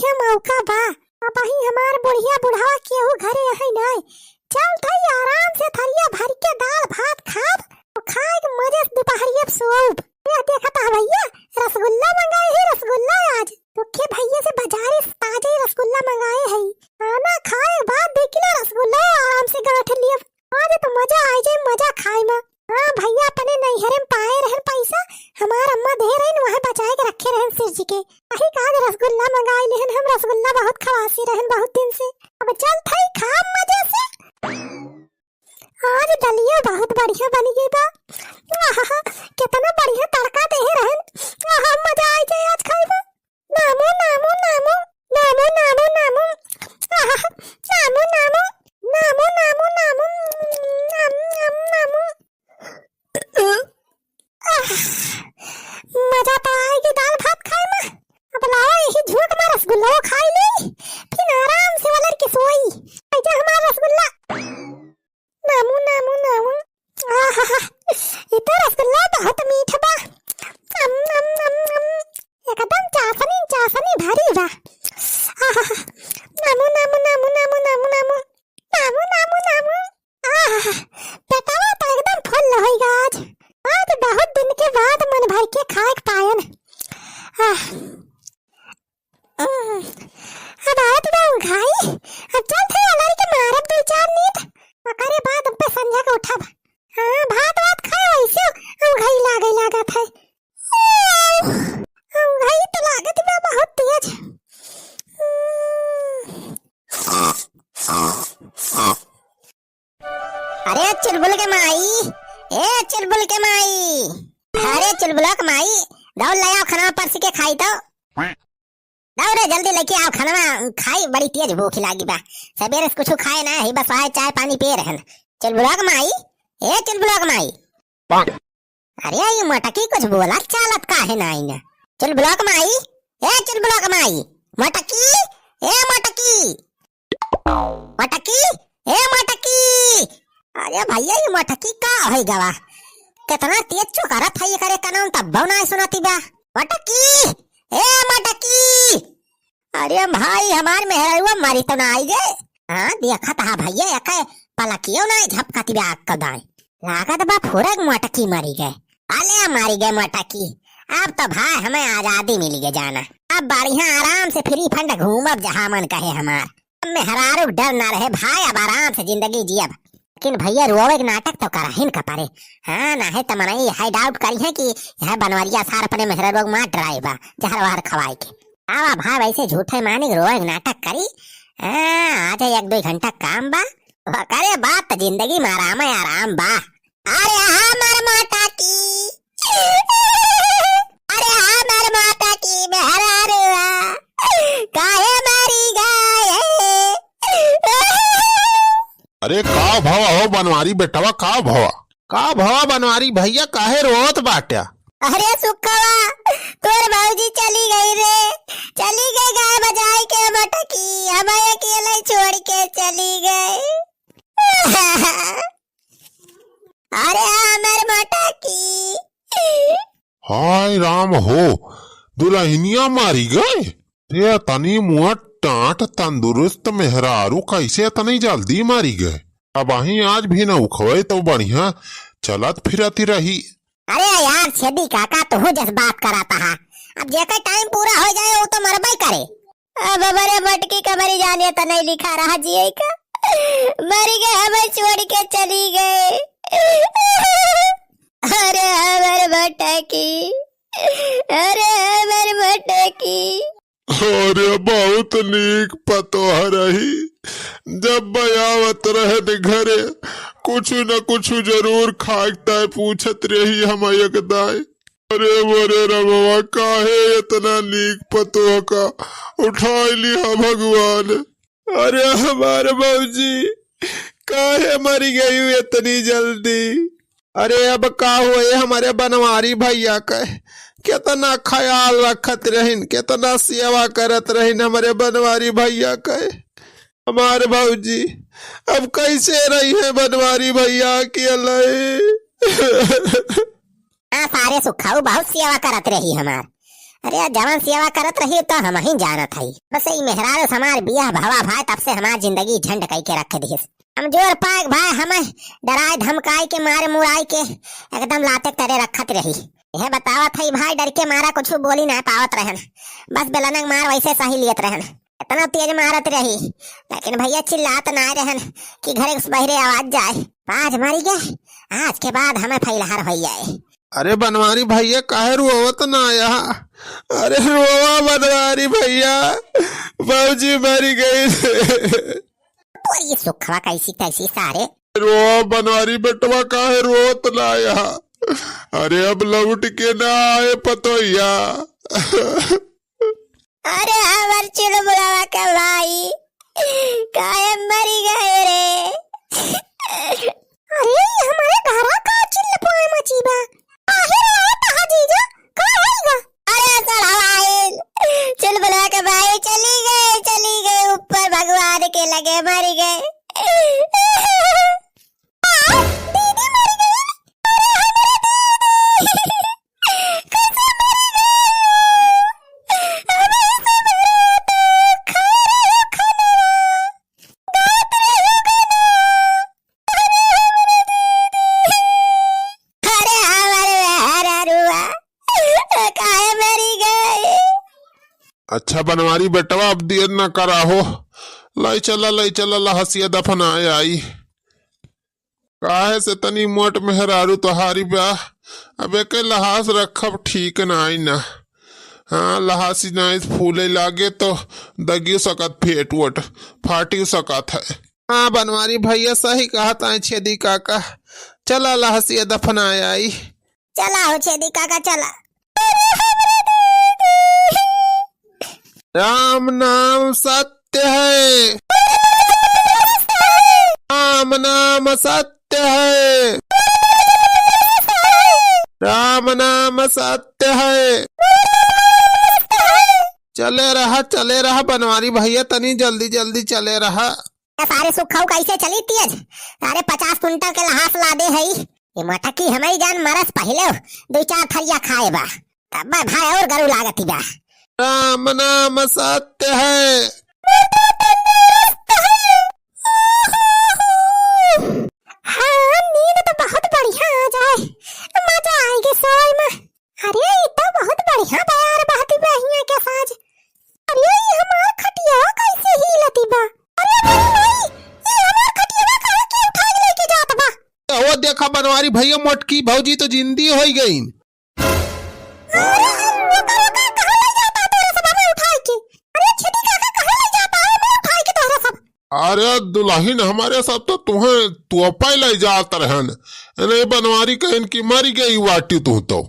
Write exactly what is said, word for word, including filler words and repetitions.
ठे मौका बा। अबहीं हमार बुढ़िया बुढ़वा केहू घरे अहइ नाइ। चलत हई आराम से थरिया भरि के दाल भात खाब, अउ खाइ के मजे से दुपहरिया पे सोउब। ए, देखत ह भइया, रसगुल्ला मंगाए ही, रसगुल्ला आज। दुखे भइया से बजारे से ताजे रसगुल्ला मंगाए ही। खाना खाए के बाद दुइ किलो रसगुल्ला आराम से गांठ लियब। आज तो मजा आइ जाए, मजा खाए में। हाँ भइया, अपने नैहरे में पाए रहन पैसा, हमार अम्मा दे रहिन, वहाँ बचाए के रखे रहन सिरजि के। अही का आज रसगुल्ला मंगाए लेहन हम, रसगुल्ला बहुत खवासी रहन बहुत दिन से। अब चलत हई खाब मजे से। आज दलिया बहुत बढ़िया बनि गइ बा। आहा, केतना बढ़िया तड़का देहे रहन। आहा, मजा आइ जाए आज खाए में। नामू, नामू, नामू, नामू, नामू, नामू। आहा, नामू, नामू, नामू, नामू, नामू। नाम, नाम, नामू। आह, मजा तो आइ गइ दाल भात खाए में। अब लावा यही झोंक में रसगुल्ला खाइ ली, फिर आराम से वलर के सोई। आइ जा हमार रसगुल्ला। नामू, नामू, नामू। आहा, ई तो रसगुल्ला बहुत मीठ बा। अम, अम, अम, अम। एकदम चासनी, चासनी भरी बा। आहा, नामू, नामू, नामू। नामू, नामू, नामू। आह, पेटवा तो एकदम फुल होइगा आज। आज बहुत दिन के बाद मन भर के खाए के पायन। आह। उम, अब आवत बा उंघाई, अब चलत हई अलरी के मारब दुइ चार नींद, ओकरे बाद अब पे संझा के उठब। हाँ, भात वात खाए वैसे उंघाई लागे लागत है। उंघाई तो लागत बा बहुत तेज। उम। अरे चुलबुल के माई, ए चुलबुल के माई, अरे चुलबुला के माई, दौड़ ले आओ खाना परस के खाई तो। दौड़ रे जल्दी लेके आओ खाना खाई, बड़ी तेज भूख लागी बा। सबेरे से कुछ खाए ना ही, बस आए चाय पानी पिए रहन। चुलबुला के माई, ए चुलबुला के माई। अरे, ई मटकी कुछ बोलत चालत काहे नाई न? चुलबुला के माई, ए चुलबुला के माई, मटकी, ए मटकी, मटकी, ए मटकी। अरे भइया, ई मटकी का होइ गवा? केतना तेज चोकारत है, एकरे कानवा में तब्बो नाई सुनाती बा। मटकी, ए मटकी। अरे भाई, हमार मेहररुआ मरी तो ना आई गे? हाँ, देखत हा भइया, एके पलकियो ना झपकत बा अक्का दाई। लागत बा फुरग मटकी मरी गे। अले मरी गे मटकी। अब तो भाई हमें आजादी मिली गे जाना। अब बढ़िया आराम से free fund घूमब जहाँ मन कहे हमार। अब मेहरारू के डर ना रहे भाई, अब आराम से जिंदगी जियब। लेकिन भइया रोवे के नाटक तो करहिन का परे। हाँ, नाहे त मनई यह doubt करिहैं कि यह बनवरिया सार अपने मेहररुआ के मार डराए बा, जहर वहर खवाए के। आवा भाई, वैसे झूठे मानिक रोए के नाटक करी। हाँ, आज एक दुइ घंटा काम बा। ओकरे बाद त जिंदगी में आराम है, आराम बा। अरे हमर मटकी, अरे हमर मटकी मेहररुआ, काहे मरी गए? अरे का भवा हो बनवारी बेटवा, का भवा? का भवा बनवारी भइया, काहे रोवत बाट्या? अरे सुखवा, तोर भौजी चली गई रे, चली गई गाय बजाए के मटकी, हमें अकेले छोड़ के चली गई। अरे हमर मटकी। हाय राम हो, दुलहिनिया मारी गए? ते तनी मुआ टांट तंदुरुस्त मेहरारू कैसे तनी जल्दी मारी गए? अबहीं आज भी न उखवे तो बढ़िया चलत फिरत रही। अरे यार छेदी काका, तोहू जस बात कराता हा। अब जेकर time पूरा होइ जाए, वो तो मरबे करे। अब हमरे मटकी का मरी जाने त नहीं लिखा रहा जिए का। मरी गए, हमें छोड़ के चली गए। अरे हमर मटकी, अरे हमर मटकी। अरे बहुत नीक पतोह रही, जब आवत रहन घरे कुछ न कुछ जरूर खाए के ताय पूछत रही हम एक दाय। अरे मोरे रमवा, काहे इतना नीक पतोह का उठाई लिहा भगवान। अरे हमार भौजी, काहे मरी गई इतनी जल्दी? अरे अब का होए हमरे बनवारी भइया के, केतना ख्याल रखत रहिन, केतना सेवा करत रहिन हमरे बनवारी भइया के। हमार भौजी अब कैसे रहिहैं बनवारी भइया अकेले? हाँ, सारे सुखाऊ बहुत सेवा करत रही हमार। अरे, जवन सेवा करत रही तो हमहीं जानत हई। बस ई मेहरारू से हमार बियाह भवा भाई, तब से हमार जिंदगी झंड कई के रख दिहिस। कमजोर पाए भाई, हमें डराए धमकाए के, मारे मुड़ाए के एकदम लाते तरे रखत रही। यह बतावत हई भाई, डर के मारा कुछ बोली ना पावत रहन, बस बेलनक मार वैसे सही लियत रहन। इतना तेज मारत रही, लेकिन भैया चिल्लात ना रहन कि घरे से बहरे आवाज जाए। आज मरी गए, आज के बाद हमें फैलहार हो जाए। अरे बनवारी भैया, काहे रोवत ना आया? अरे रोवा बनवारी भैया, भौजी मरी गई। तोरी सुखवा कैसी तैसी सारे। रोवा बनवारी बेटवा, काहे रोवत ना आया? अरे अब लौट के ना आए पतोहिया। अरे हमर चुलबुलवा के भाई, काहे मरी गए रे? अरे, ई हमारे घरा का चिल्लपुआ मची बा? काहे रे, कहा जीजा? का होइगा? अरे सड़वाइन, चुलबुलवा के भाई चली गए, चली गए ऊपर भगवान के लगे, मरी गए। आ, दीदी मरी गई। अरे हमारे दीदी, कैसे मरी गई? हमें ऐसे मरा तो खा रहे हो खाना। अरे हमारे मेहरारुआ, काहे मरी गई? अच्छा बनवारी बेटवा, अब देर न करा हो, लई चला, लई चला, लहसिया दफनाए आई। काहे से तनी मोट मेहरारू तोहारी बा, अब एके लहास रखब ठीक नाई ना। हाँ, लहासी नाई फूले लागे तो दगियो सकत, फेट वोट फाटियो सकत है। हाँ बनवारी भैया, सही कहत आए छेदी काका, चला लहसिया दफनाए आई। चला हो छेदी काका, चला। राम नाम सत्य है। राम नाम सत्य है। राम नाम सत्य है। चले रहा, चले रहा बनवारी भैया, तनी जल्दी जल्दी चले रहा। ए सारे सुखऊ कैसे चली तेज? सारे पचास कुंटल के लहास लादे हई। ये मटकी हमारी जान मरस पहिले दुई चार थरिया खाए बा, तब भाई और गरु लागती बा। राम नाम सत्य है। हाँ, नींद तो बहुत बढ़िया आ जाए, मजा आएगी सोए में। अरे, ई तो बहुत बढ़िया बयार बहती बा हियां के साज। अरे, ई हमार खटिया कैसे हिलती बा? अरे, मेरी माई, ई हमार खटिया काहे के उठा के लेके जात बा? ओ देखा बनवारी भैया, मोटकी भौजी तो जिंदी होई गई। अरे, ओका, ओका कहाँ ले जाता तोरे सब हमें उठाई के? अरे, छेदी काका कहाँ ले जाता है हमें उठाई के तोरे सब? अरे दुल्हन, हमारे सब तो तुहें तोपे ले जात रहन, नहीं बनवारी कहन की मरी गई वाटी तू तो।